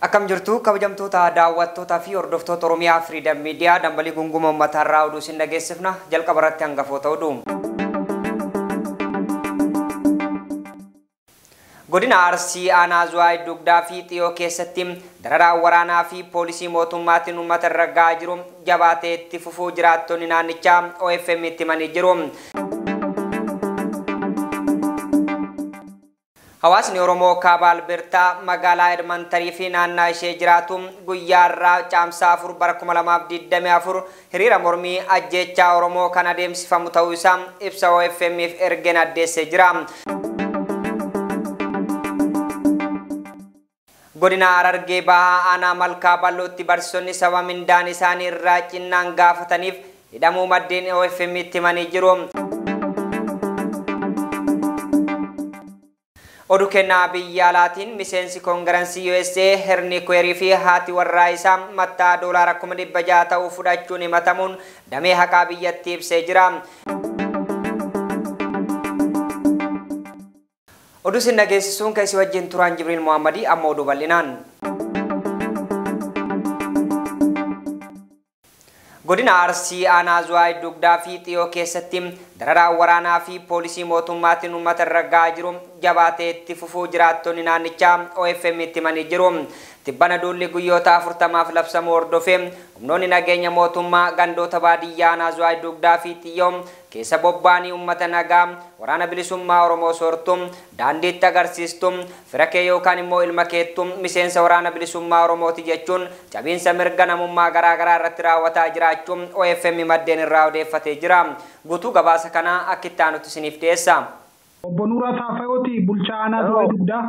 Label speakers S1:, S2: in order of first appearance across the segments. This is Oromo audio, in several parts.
S1: Akkam jirtu kabajamtoota daawwattootaa fi hordoftoota Oromiyaa Freedom Media dambalii gunguma uummataa oduu isin dhageessifna jalqaba irratti hangafoota oduu. Godina Arsii aanaa Zuwaay Dugdaa fi Xiyoo keessatti dararaa waraanaa fi poolisii mootummaatiin uummata irra gahaa jiru jabaatee itti fufuu jiraattonni naannichaa OFM itti himanii jiru. Hawaasni Oromoo kaaba Albertaa magaalaa Edmontonii fi naannaa ishee jiraatu guyyaa irraa caamsaa 4 bara 2024 hiriira mormii ajjeechaa Oromoo kan adeemsifamu ta'uu isaa ibsa OFM'if ergeen addeessee jira. Godina Harargee Bahaa aanaa Malkaa Bal'ootti barsiisonni saba mindaan isaanii irraa cinnaan gaafataniif hidhamuu maddeen OFM itti himanii jiru. Oduu kennaa biyya alaatiin miseensi koongirensii USA Herni Kweerii fi haati warraa isaa mattaa doolaara 600,000 ta'uu fudhachuun himatamuun damee haqaa biyyattii ibsee jira. Oduu isin dhageessisuun kan isin wajjin turan Jibriil Muhammadii amma oduu bal'inaan. Godina Arsii aanaa Zuwaay Dugdaa fi Xiyoo keessatti dararaa waraanaa fi poolisii mootummaatiin uummata irra gahaa jiru jabaatee itti fufuu jiraattonni naannichaa OFM itti himanii jiru. Tibbana duulli guyyoota 40 labsamuu hordofee humnoonni nageenya mootummaa gandoota baadiyyaa aanaa Zuwaay Dugdaa fi Xiyoo keessa bobba'anii uummata nagaa waraana bilisummaa Oromoo soortuu daandiitti agarsiistu fira kee yookaan immoo ilma keettu miseensa waraana bilisummaa Oromooti jechuun cabiinsa mirga namummaa garaagaraa irratti raawwataa jiraachuun OFM maddeen irraa odeeffatee jira. Guutuu gabaasa kanaa akka itti aanutti isiniif dhiyeessa.
S2: Obbo Nuuraa Taafayooti bulchaa aanaa Zuwaay Dugdaa.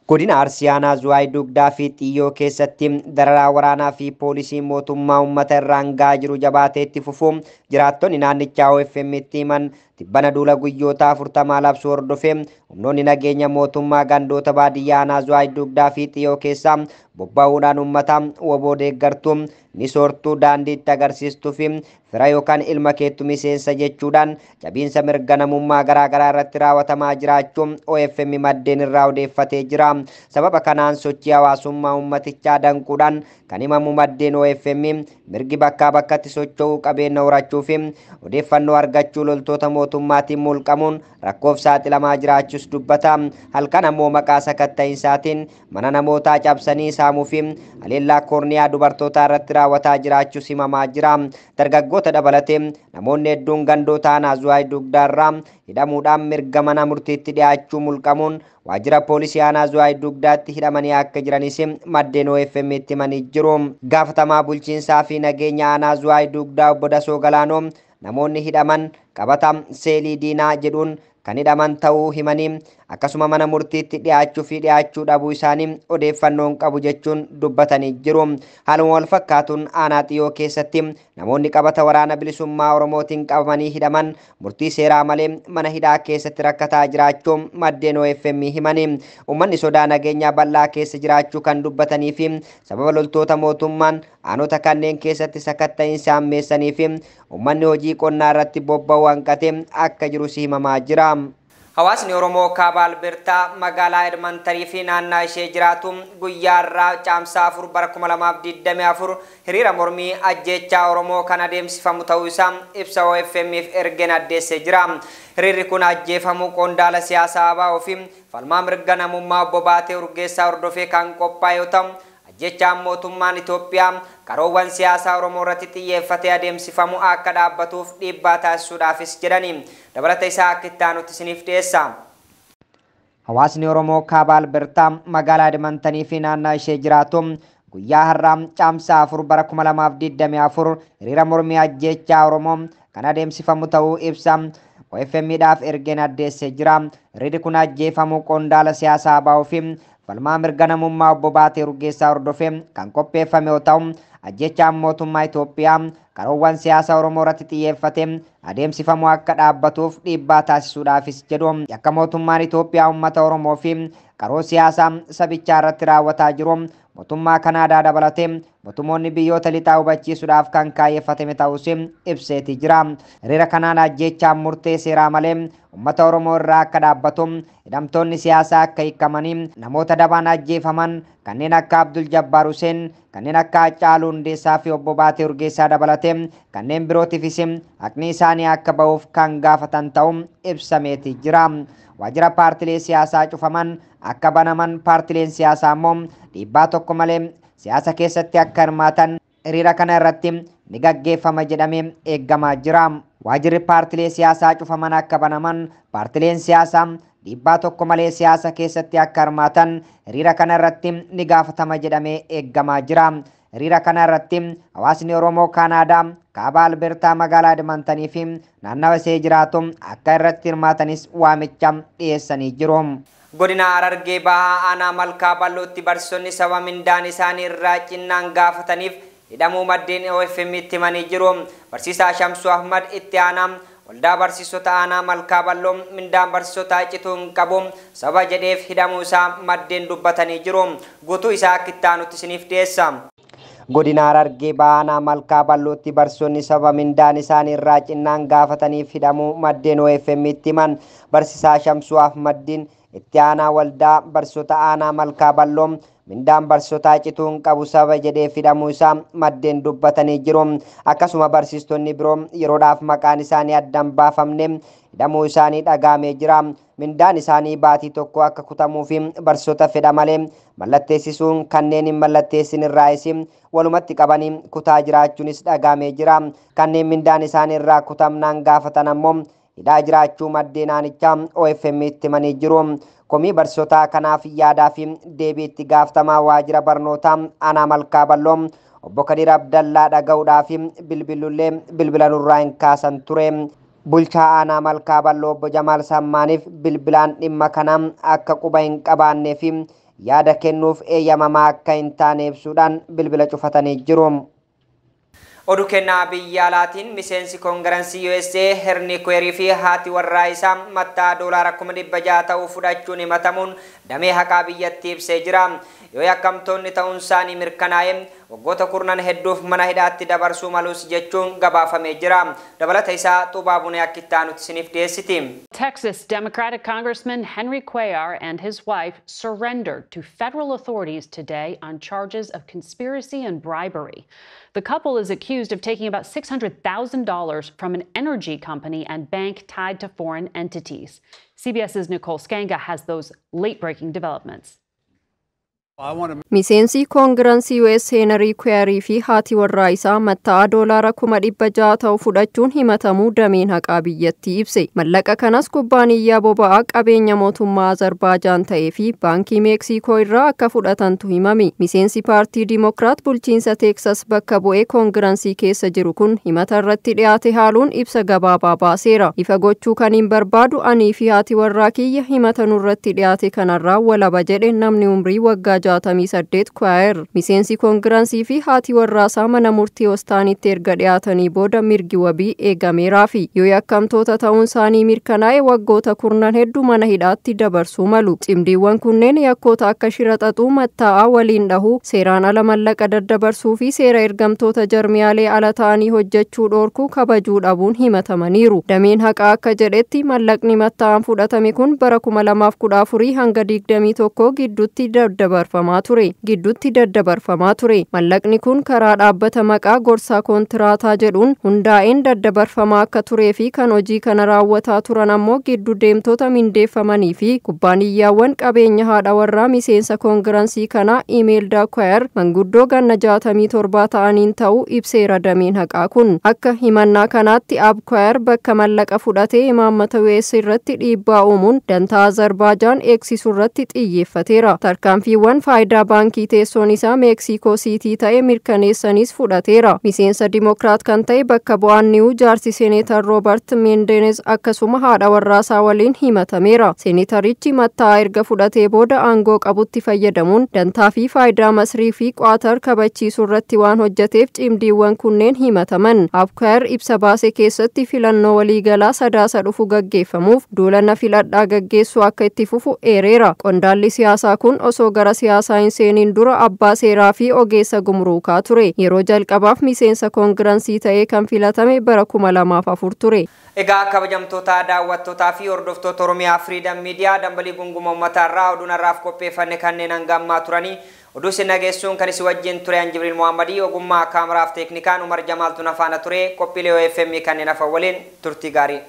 S1: Godina Arsii aanaa Zuwaay Dugdaa fi Xiyyoo keessatti dararaa waraanaa fi poolisii mootummaa uummata irraan gahaa jiru jabaatee itti fufuun jiraattonni naannichaa OFM itti himan. Tibbana duula guyyoota 40 labsuu hordofee humnoonni nageenya mootummaa gandoota baadiyyaa aanaa Zuwaay Dugdaa fi Xiyoo keessaa bobba'uudhaan uummata woboo deeggartuu ni soortuu daandiitti agarsiistuu fi fira yookaan ilma keettu miseensa jechuudhaan cabiinsa mirga namummaa garaagaraa irratti raawwatamaa jiraachuun OFM maddeen irraa odeeffatee jira. Sababa kanaan sochii hawaasummaa uummatichaa danquudhaan kan himamu maddeen OFM mirgi bakkaa bakkatti socho'uu qabeenya horachuu fi odeeffannoo argachuu loltoota mootummaatiin mulqamuun rakkoof saaxilamaa jiraachuus dubbata. Halkan ammoo maqaa sakatta'insaatiin mana namootaa cabsanii saamuu fi haleellaa koorniyaa dubartootaa irratti raawwataa jiraachuus himamaa jira. Dargaggoota dabalatee namoonni hedduun gandoota aanaa Zuwaay Dugdaa irraa hidhamuudhaan mirga mana murtiitti dhiyaachuu mulqamuun waajjira poolisii aanaa Zuwaay Dugdaatti hidhamanii akka jiranis maddeen OFM itti himanii jiru. Gaafatamaa bulchiinsaa fi nageenya aanaa Zuwaay Dugdaa obbo Dasoo Galaanoo namoonni hidhaman qabata seelii diinaa jedhuun kan hidhaman ta'uu himanii akkasuma mana murtiitti dhiyaachuu fi dhiyaachuu dhabuu isaanii odeeffannoon qabu jechuun dubbatanii jiru. Haaluma wal fakkaatuun aanaa Xiyoo keessatti namoonni qabata waraana bilisummaa Oromootiin qabamanii hidhaman murtii seeraa malee mana hidhaa keessatti rakkataa jiraachuu maddeen OFM himanii uummanni sodaa nageenyaa bal'aa keessa jiraachuu kan dubbatanii fi sababa loltoota mootummaan aanota kanneen keessatti sakatta'iinsa hammeessanii fi uummanni hojii qonnaa irratti bobba'uu hanqatee akka jirus himamaa jira. Hawaasni Oromoo kaaba Albertaa magaalaa Edmontonii fi naannaa ishee jiraatu guyyaa irraa caamsaa 4 bara 2024 hiriira mormii ajjeechaa Oromoo kan adeemsifamu ta'uu isaa ibsa OFM'if ergeen addeessee jira. Hiriirri kun ajjeefamuu qondaala siyaasaa ABO fi falmaa mirga namummaa obbo Baatee Urgeessaa hordofee kan qophaa'e yoo ta'u ajjechaan mootummaan Itoophiyaa karoowwan siyaasaa Oromoo irratti xiyyeeffatee adeemsifamu akka dhaabbatuuf dhiibbaa taasisuudhaafis jedhani. Dabalata isaa akka itti aanutti isiniif dhiyeessa. Hawaasni Oromoo kaaba Albertaa magaalaa Edmontonii fi naannaa ishee jiraatu guyyaa har'aa caamsaa 4 bara 2024 hiriira mormii ajjechaa Oromoo kan adeemsifamu ta'uu ibsa. OFM dhaaf ergeen addeessee jira. Hiriirri kun ajjeefamuu qondaala siyaasaa ABO fi falmaa mirga namummaa obbo Baatee Urgeessaa hordofee kan qopheeffame yoo ta'u ajjechaan mootummaa Itoophiyaa karoowwan siyaasaa Oromoo irratti xiyyeeffatee adeemsifamu akka dhaabbatuuf dhiibbaa taasisuudhaafis jedhu. Yakka mootummaan Itoophiyaa uummata Oromoo fi qaroo siyaasaa sabichaa irratti raawwataa jiru mootummaa Kanaadaa dabalatee mootummoonni biyyoota lixaa hubachiisuudhaaf kan kaayyeffatame ta'us ibseeti jira. Hiriira kanaan ajjeechaan murtee seeraa malee uummata Oromoo irraa akka dhaabbatu, hidhamtoonni siyaasaa akka hiikamanii, namoota dabaan ajjeefaman kanneen akka Abdul Jabbaar Hussein, kanneen akka Haacaaluu Hundeessaa fi obbo Baatee Urgeessaa dabalatee kanneen birootiifis haqni isaanii akka ba'uuf kan gaafatan ta'uu ibsameeti jira. Waajjira paartilee siyaasaa cufaman akka banaman, paartileen siyaasaa immoo dhiibbaa tokko malee siyaasa keessatti akka hirmaatan hiriira kana irratti ni gaggeeffama jedhamee eeggamaa jira. Waajjirri paartilee siyaasaa cufaman akka banaman, paartileen siyaasaa dhiibbaa tokko malee siyaasa keessatti akka hirmaatan hiriira kana irratti ni gaafatama jedhamee eeggamaa jira. Hiriira kana irratti hawaasni Oromoo Kaanaadaa, kaaba Albertaa magaalaa Edmontanii fi naannawa ishee jiraatu akka irratti hirmaatanis waamicha dhiyeessanii jiru. Godina Harargee Bahaa Aanaa Malkaa Bal'ootti barsiisonni saba mindaan isaanii irraa cinnaan gaafataniif hidhamuu maddeen OFM itti himanii jiru. Barsiisaa Shamsuu Ahmad itti aanaa waldaa barsiisota aanaa Malkaa Bal'oo mindaan barsiisotaa cituu hin qabu saba jedheef hidhamuu isaa maddeen dubbatanii jiru. Guutuu isaa akka itti aanutti isiniif dhiyeessa. Godina Harargee Bahaa Aanaa Malkaa Bal'ootti barsiisonni saba mindaan isaanii irraa cinnaan gaafataniif hidhamuu maddeen OFM itti himan. Barsiisaa Shamsuu Ahmaddiin itti aanaa waldaa barsiisota aanaa Malkaa Bal'oo mindaan barsiisotaa cituu hin qabu saba jedheef hidhamuu isaa maddeen dubbatanii jiru. Akkasuma barsiistonni biroo yeroodhaaf maqaan isaanii addaan baafamne hidhamuu isaanii dhagahamee jira. Mindaan isaanii baatii tokko akka kutamuu fi barsiisota fedha malee mallatteessisuun kanneen hin mallatteessin irraayis walumatti qabanii kutaa jiraachuunis dhagahamee jira. Kanneen mindaan isaanii irraa kutamnaan gaafatan ammoo hidhaa jiraachuu maddeen aanichaa OFM itti himanii jiru. Komii barsiisotaa kanaaf yaadaa fi deebii itti gaafatamaa waajjira barnootaa aanaa Malkaa Bal'oo obbo Kadiir Abdallaa dhaga'uudhaaf bilbilullee bilbila nurraa hin kaasan ture. Bulchaa aanaa Malkaa Bal'oo obbo Jamaal Sammaaniif bilbilaan dhimma kana akka quba hin qabaannee fi yaada kennuuf eeyyamamaa akka hin taane ibsuudhaan bilbila cufatanii jiru. Oduu kennaa biyya alaatiin miseensi koongirensii USA Henry Cuellar fi haati warraa isaa mattaa doolaara 600,000 ta'uu fudhachuun himatamuun damee haqaa biyyattii ibsee jira. Yoo yakkamtoonni ta'uun isaanii mirkanaa'e waggoota kurnan hedduuf mana hidhaatti dabarsuu malus jechuun gabaafamee jira. Dabalata isaa Xubaa Bunee akka itti aanutti isiniif dhiyeessiti.
S3: Texas Democratic Congressman Henry Cuellar and his wife surrendered to federal authorities today on charges of conspiracy and bribery. The couple is accused of taking about $600,000 from an energy company and bank tied to foreign entities. CBS's Nicole Skanga has those late-breaking developments.
S4: Miseensi koongirensii US Heenarii Kuwaarii fi haati warraa isaa matta'aa doolaara 600,000 ta'u fudhachuun himatamuu dameen haqaa biyyattii ibse. Mallaqa kanas kubbaaniyyaa boba'aa qabeenya mootummaa Azerbaajaan ta'ee fi baankii Meeksikoo irraa akka fudhatantu himame. Miseensi paartii Dimookiraat bulchiinsa Teeksas bakka bu'ee koongirensii keessa jiru kun himata irratti dhiyaate haaluun ibsa gabaabaa baaseera. Ifa gochuu kan hin barbaadu anii fi haati warraa kiyya himata nurratti dhiyaate kanarraa walaba jedhe namni umrii waggaa 68 Kuwaayer. Miseensi koongirensii fi haati warraasaa mana murtii Ostaanitti erga dhiyaatanii booda mirgi wabii eegameeraafi. Yoo yakkamtoota ta'uun isaanii mirkanaa'e waggoota kurnan hedduu mana hidhaatti dabarsuu malu. Cimdiiwwan kunneen yakkoota akka shira xaxuu, mattaa'aa waliin dhahuu, seeraan ala mallaqa daddabarsuu fi seera ergamtoota jarmiyaalee ala ta'anii hojjechuu dhoorkuu kabajuu dhabuun himatamaniiru. Dameen haqaa akka jedhetti mallaqni mattaa'aan fudhatame kun bara 2014 hanga 21 gidduutti daddabarfamaa ture. Mallaqni kun karaa dhaabbata maqaa gorsaa koontiraataa jedhuun hundaa'een daddabarfamaa akka turee fi kan hojii kana raawwataa turan ammoo giddu deemtota mindeeffamanii fi kubbaaniyyaawwan qabeenya haadha warraa miseensa koongirensii kanaa Imeeldaa Kuwaayer manguddoo ganna 67 ta'aniin ta'uu ibseera dameen haqaa kun. Akka himannaa kanaatti Ab Kuwaayer bakka mallaqa fudhatee imaammata US irratti dhiibbaa uumuun dantaa Azerbaajaan eegsisuu irratti xiyyeeffateera. Tarkaanfiiwwan faayidaa baankii teessoon isaa Meeksikoo Siitii ta'e mirkaneessanis fudhateera. Miseensa Dimookiraat kan ta'e bakka bu'aan Niiwu Jaarsi Seeneetar Roobert Meendenes akkasuma haadha warraasaa waliin himatameera. Seeneetarichi matta'aa erga fudhatee booda aangoo qabutti fayyadamuun dantaa fi faayidaa Masrii fi Qaatar kabachiisuu irratti waan hojjeteef cimdiiwwan kunneen himataman. Abkuwaar ibsa baase keessatti filannoo waliigalaa sadaasa dhufu gaggeeffamuuf duula na filadhaa gaggeessuu akka itti fufu eereera. Qondaalli siyaasaa kun osoo gara siyaasaa hin seeniin dura abbaa seeraa fi ogeessa gumruukaa ture. Yeroo jalqabaaf miseensa koongirensii ta'ee kan filatame bara 2004 ture.
S1: Egaa kabajamtoota daawwattootaa fi hordoftoota Oromiyaa Freedom Media, dambalii gunguma uummataa irraa oduun har'aaf qopheeffanne kanneen hanga ammaa turanii. Oduu isin dhageessuun kan isin wajjin ture an Jibriil Muhammadii, ogummaa kaameraaf teeknikaan Umar Jamaaltu na faana ture. Qophiilee OFM kanneen hafan waliin turtii gaarii.